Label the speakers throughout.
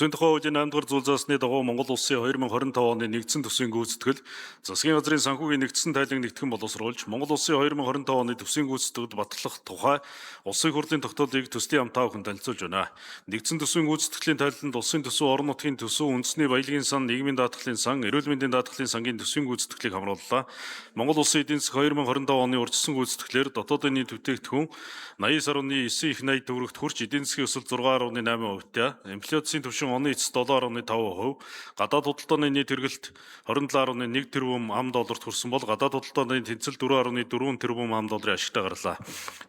Speaker 1: Төсвийн тухай хуулийн 8 дугаар зүйл заасны дагуу Монгол Улсын 2025 оны нэгдсэн төсвийн гүйцэтгэл засгийн газрын санхүүгийн нэгдсэн тайлан нэгтгэн боловсруулж Монгол Улсын 2025 оны төсвийн гүйцэтгэлд батлах тухай Улсын хурлын тогтоолыг төслийн ам та бүхэн танилцуулж байна. Нэгдсэн төсвийн гүйцэтгэлийн тайланд улсын төсөв, орон нутгийн төсөв, үндэсний баялагын сан, нийгмийн даатгалын сан, эрүүл мэндийн даатгалын сангийн төсвийн гүйцэтгэлийг хамрууллаа. Монгол Улсын эдийн засаг 2025 оны урьдчилсан гүйцэтгэлээр дотоодын нийт бүтээгдэхүүн 89.9 их 80 төгрөгт хүрч эдийн засгийн өсөлт 6.8%-тай, инфляцийн түвшин оны эцэст 7.5%, гадаад худалдааны нийт эргэлт 27.1 тэрбум ам долларт хүрсэн бол гадаад худалдааны тэнцэл 4.4 тэрбум ам долларын ашигтай гарлаа.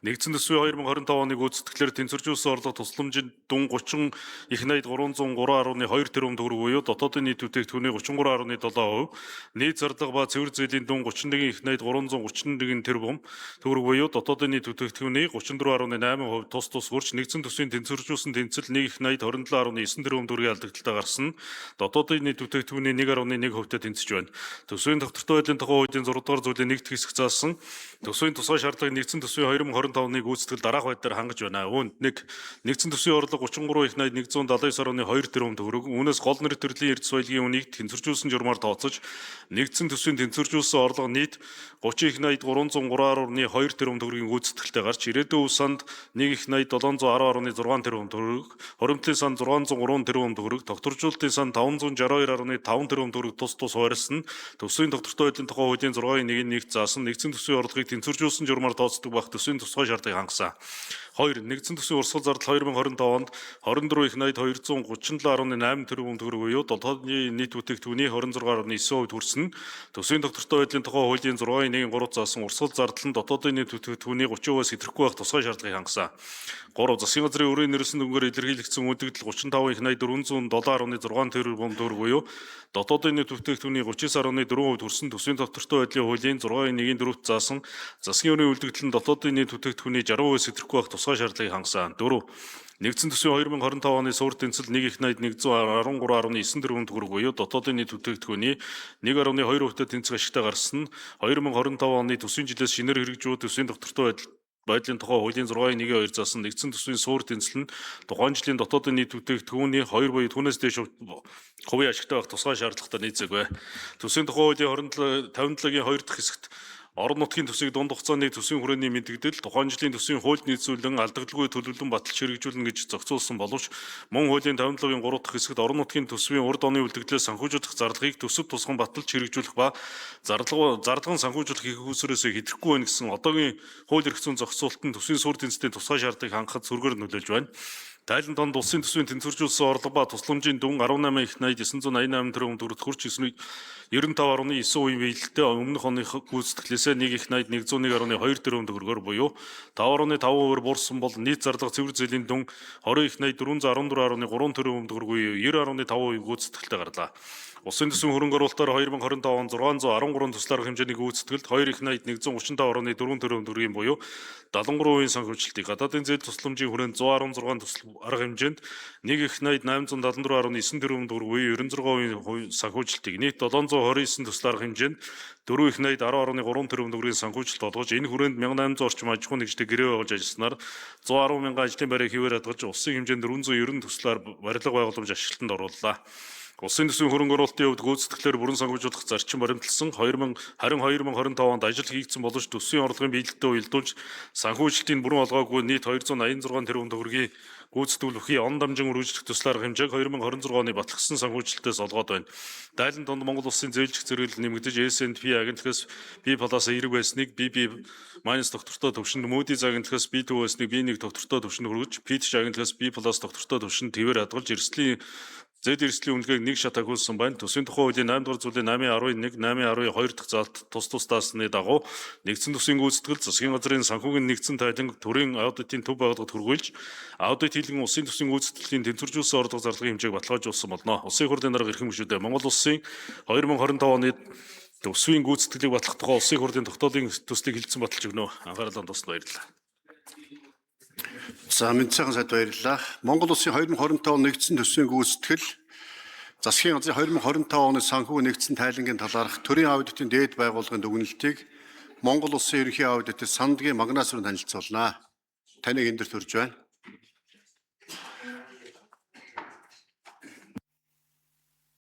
Speaker 1: Нэгдсэн төсвийн 2025 оны гүйцэтгэлээр тэнцвэржүүлсэн орлого тусламжийн дүн 30 их 80 303.2 тэрбум төгрөг буюу дотоодын нийт бүтээгдэхүүний 33.7%, нийт зарлага ба цэвэр зээлийн дүн 31 их 80 331 тэрбум төгрөг буюу дотоодын нийт бүтээгдэхүүний 34.8% тус тус хүрч нэгдсэн төсвийн тэнцвэржүүлсэн тэнцэл 1 их 80 27.9 тэрбум төгрөгийн алдагдaltaй гарсан нь дотоодын нийт бүтээгдэхүүний 1.1%-тай тэнцэж байна. Төсвийн тогтвортой байдлын тухай хуулийн 6 дугаар зүйлийн 1 дэх хэсэг заасан төсвийн тусгай шаардлагыг нэгдсэн төсвийн 2025 оны гүйцэтгэл дараах байдлаар хангаж байна. Үүнд 1. Нэгдсэн төсвийн орлого 33 их 80 179.2 тэрбум төгрөг. Үүнээс гол нэр төрлийн эрдэс баялагын үнийг тэнцвэржүүлсэн журмаар тооцож нэгдсэн төсвийн тэнцвэржүүлсэн орлого нийт 30 их 80 303.2 тэрбум төгрөгийн гүйцэтгэлтэй гарч ирээдүйн үе санд 1 их 80 710.6 тэрбум төгрөг, хоримтлын сан 603 тэрбум төгрөг, тогтворжуулалтын сан 562.5 тэрбум төгрөг тус тус хувирсан нь төсвийн тогтвортой байдлын тухай хуулийн 6-ын 1-ийн 1 заасан нэгдсэн төсвийн орлогыг тэнцвэржүүлсэн журмаар тооцдог байх төсвийн тусгай шаардлагыг хангасан. 2. Нэгдсэн төсвийн урсгал зардал 2025 онд 24 их 80 237.8 тэрбум төгрөг буюу дотоодын нийт бүтээгдэхүүний 26.9% хүрсэн нь төсвийн тогтвортой байдлын тухай хуулийн 6-ын 1-ийн 3 заасан урсгал зардал нь дотоодын нийт бүтээгдэхүүний 30%-аас идэрэхгүй байх тусгай шаардлагыг хангасан. 3. Засгийн газрын өрийн нэрсэн дүнгээр илэрхийлэгдсэн үлдэгдэл 35 их 80 407.6 тэрбум төгрөг буюу дотоодын нийт бүтээгдэхүүний 39.4% хүрсэн төсвийн тогтвортой байдлын хуулийн 6-ын 1-ийн 4-т заасан засгийн өрийн үлдэгдэл нь дотоодын нийт бүтээгдэхүүний 60%-аас идэрэхгүй байх тусгай шаардлагыг хангасан. 4. Нэгдсэн төсвийн 2025 оны суурь тэнцэл 1 их 80 113.9 тэрбум төгрөг буюу дотоодын нийт бүтээгдэхүүний 1.2%-тай тэнцэх ашигтай гарсан нь 2025 оны төсвийн жилээс шинээр хэрэгжүү төсвийн тогтвортой байдлын тухай хуулийн 6-ын 1-ийн 2 заасан нэгдсэн төсвийн суурь тэнцэл нь тухайн жилийн дотоодын нийт бүтээгдэхүүний 2 буюу түүнээс дээш хувийн ашигтай байх тусгай шаардлагатай нийцээгүй. Төсвийн тухай хуулийн 27 57-гийн 2 дахь хэсэгт орон нутгийн төсвийг дунд хугацааны төсвийн хүрээний мэдэгдэл тухайн жилийн төсвийн хуульд нийцүүлэн алдагдaltaгүй төлөвлөн баталж хэрэгжүүлнэ гэж зохицуулсан боловч мөн хуулийн 57-гийн 3 дахь хэсэгт орон нутгийн төсвийн урд оны үлдэгдлээс санхүүжүүлэх зарлагыг төсөв тусган баталж хэрэгжүүлэх ба зарлага нь санхүүжүүлэх их усрээс хэтрэхгүй байна гэсэн одоогийн хууль эрх зүйн зохицуулалт нь төсвийн суурь тэнцлийн тусгай шаардлагыг хангахад сөргөөр нөлөөлж байна. Тайлан донд улсын төсвийн тэнцвэржүүлсэн орлого ба тусламжийн дүн 18 их 80 988 тэрбум төгрөгт хүрч 95.9% биелэлтэй өмнөх оны гүйцэтгэлээсээ 1 их 80 101.2 тэрбум төгрөгөөр буюу 5.5%-аар буурсан бол нийт зарлага цэвэр зээлийн дүн 20 их 80 414.3 тэрбум төгрөг буюу 90.5% гүйцэтгэлтэй гарлаа. Улсын төсвийн хөрөнгө оруулалтаар 2025 он 613 төсөл арга хэмжээний гүйцэтгэлд 2 их 80 135.4 тэрбум төгрөгийн буюу 73% санхүүжилтийг гадаадын зээл тусламжийн хүрээнд 116 төсөл арга хэмжээнд 1 их 80 874.9 тэрбум төгрөг буюу 96% санхүүжилтийг нийт 729 төсөл арга хэмжээнд 4 их 80 10.3 тэрбум төгрөгийн санхүүжилт олгож энэ хүрээнд 1800 орчим аж ахуйн нэгжтэй гэрээ байгуулж ажилласанаар 110 мянган ажлын байрыг хэвээр хадгалж улсын хэмжээнд 490 төслөөр барилга байгууламж ашиглалтанд орууллаа. Улсын төсвийн хөрөнгө оруулалтын хувьд гүйцэтгэлээр бүрэн санхүүжүүлэх зарчим баримтлсан 2022 2025 онд ажил хийгдсэн боловч төсвийн орлогын биелэлтэй уялдуулж санхүүжилтийн бүрэн олгоогүй нийт 286 тэрбум төгрөгийн гүйцэтгэл бүхий он дамжин үргэлжлэх төсөл арга хэмжээг 2026 оны батлагдсан санхүүжилтээс олгоод байна. Дайлан донд Монгол Улсын зээлжих зэрэглэл нэмэгдэж S&P агентлагаас B плюс эерэг байсныг BB минус доктортой төвшөнд, Moody's агентлагаас B2 байсныг B1 доктортой төвшөнд хүргэж, Fitch агентлагаас B плюс доктортой төвшөнд хэвээр хадгалж эрсдлийн зээл эрсдлийн үнэлгээг нэг шат ахиулсан байна. Төсвийн тухай хуулийн 8 дугаар зүйлийн 8.11, 8.12 дахь заалт тус тус даасны дагуу нэгдсэн төсвийн гүйцэтгэл засгийн газрын санхүүгийн нэгдсэн тайлан төрийн аудитын төв байгууллагад хүргүүлж аудит хийлгэн улсын төсвийн гүйцэтгэлийн тэнцвэржүүлсэн орлого зарлагын хэмжээг баталгаажуулсан болно. Улсын хурлын дарга эрхэм гишүүдээ, Монгол Улсын 2025 оны төсвийн гүйцэтгэлийг батлах тухай Улсын хурлын тогтоолын төслийг хэлэлцэн баталж өгнө. Анхаарлаа хандуулсанд баярлалаа.
Speaker 2: За, мэнд сайхан сайд баярлалаа. Монгол Улсын 2025 он нэгдсэн төсвийн гүйцэтгэл засгийн газрын 2025 оны санхүү нэгдсэн тайлангийн талаарх төрийн аудитын дээд байгууллагын дүгнэлтийг Монгол Улсын ерөнхий аудитор Сандгийн Магнаас руу танилцуулнаа. Таныг энэ дээр төрж байна.